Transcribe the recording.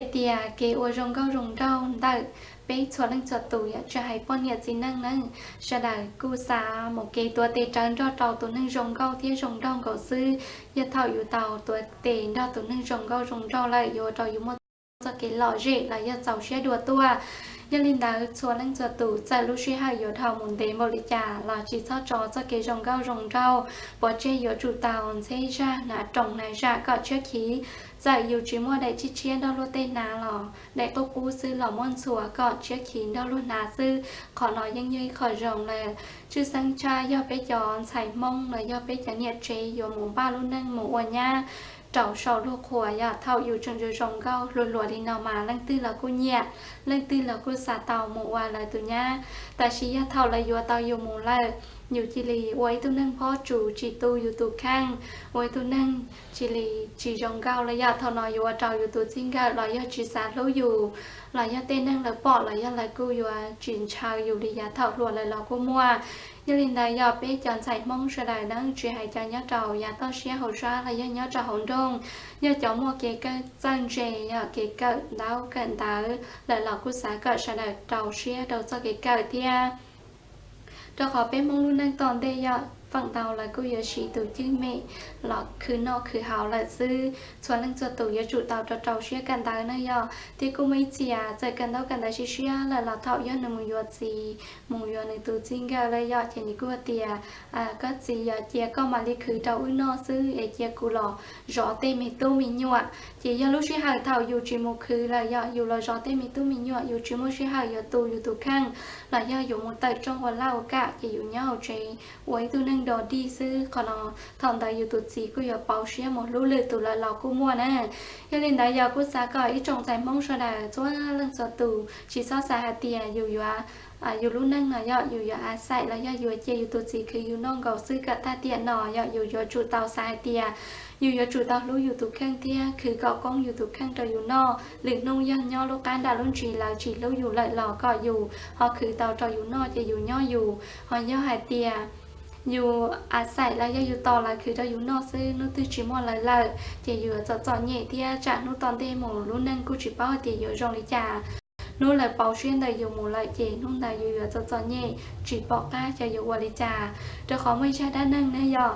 Hais tias kev ua zoo nkauj zoo nraug ntawm peb txhua leej txhua tus yom, tsis hais poj niam txiv neej neej, sawv daws kuj xav mus kev tuav tes rawv nrog rau tus neeg zoo nkauj thiab zoo nraug nkaus xwb. Yog thaum yus tau tuav tes nrog tus neeg zoo nkauj zoo nraug lawm yuav ua rau yus muaj txoj kev lom zem los yog txaus siab dua tuaj. Yog li ntawd txhua leej txhua tus txawm lub sij hawm yuav dhau mus ntev npaum li cas los tsis txhob tso txoj kev zoo nkauj zoo nraug pov tseg, yuav tsum tau ntxheb zaj hnav roos hnav zam kom tshiab khiv. Txawm yus tsis muaj daim tshiab tshiab nrog luag tej hnav los daim qub qub xwb los muab ntxhua kom tshiab khiv nrog luag hnav xwb. Qhov no yeej yog ib qho zoo lawm. Tshwj xeeb tshaj yog peb cov ntxhais Hmoob los yog peb cov niam tsev yuav mus npaj lub neej mus ua nyab rau saum luag qhua yom, thaum yus tseem zoo zoo nkauj hluas hluas li no mas leej twg los kuj nyiam, leej twg los kuj xav tau mus ua lawv tus nyab. Tab sis yog thaum lawv yuav tau yus mus lawm, yus cia li ua ib tug neeg phob tsum tsis tu yus tus kheej, ua ib tug neeg cia li tsis zoo nkauj los yog thaum no yuav ua rau yus tus txij nkawm los yog tsis xav hlub yus, los yog tej neeg lawv pom los yog lawv kuj yuav tsis ntshaw yus li yav thaum hluas lawm los kuj muaj. Yog li ntawd yog peb cov ntxhais Hmoob sawv daws neej tsis hais cov nyob rau yav toj siab hauv zab los yog nyob rau hauv nroog, yog cov muaj kev kawm txawj ntse, yog kev kawm ntaub kawm ntawv lawm los kuj xav kom sawv daws rau siab rau txoj kev kawm thiab. Rau qhov peb Hmoob lub neej tom ntej yog feem ntau lawv kuj yuav siv tus cwj mem los khwv noj khwv haus lawm xwb. Txhua leej txhua tus yuav tsum tau rau rau siab kawm ntawv na yom. Thiab kuj muaj ib txhia txawm kawm ntaub kawm ntawv siab siab lawm los thaum yog nws mus yuav txiv, mus yuav nws tus txij nkawm lawm yom, ces nws kuj tias, koj txiv yog cia koj mam li khwv rau wb noj xwb es cia kuv los zov tej me tub me nyuam. Ces yog lub sij hawm thaum yus tsis mus khwv lawm yog yus los zov tej me tub me nyuam, yus tsis muaj sij hawm yuav tu yus tus kheej los yog yuav mus tawm rooj ua laj ua kam ces yus nyob hauv tsev ua ib tug neeg dog dig xwb. Qhov no thaum ntawd yus tus txiv kuj yuav pauv siab mus hlub lwm tus lawm los kuj muaj na. Yog li ntawd yog kuj xav kom ib tsoom ntxhais Hmoob sawv daws txhua leej txhua tus tsis txhob xav hais tias yus yuav, yus lub neej no yog yus yuav a xaim los yog yuav cia yus tus txiv khwv yus noj nkaus xwb kom tag tiam no. Yog yus yuav tsum tau xav hais tias yus yuav tsum tau hlub yus tus kheej thiab khwv kom koob yus tus kheej rau yus noj. Lwm hnub yog nyob lub qab nram lub ntsis lawv tsis hlub yus lawm los kom yus ho khwv tau rau yus noj ces yus nyob yus. Ho yog hais tias yus a xaim los yog yus tos lawv khwv rau yus noj xwb, hnub twg tsis muaj lawv lawm ces yus yuav txom txom nyem thiab tsam hnub tom ntej mus lub neej kuj tsis paub hais tias yuav zoo li cas. Hnub lawv pauv siab ntawm yus mus lawm ces hnub ntawd yus yuav txom txom nyem tsis pom qab xyov yuav ua li cas. Rau qhov muaj ib zaj dab neeg ne yog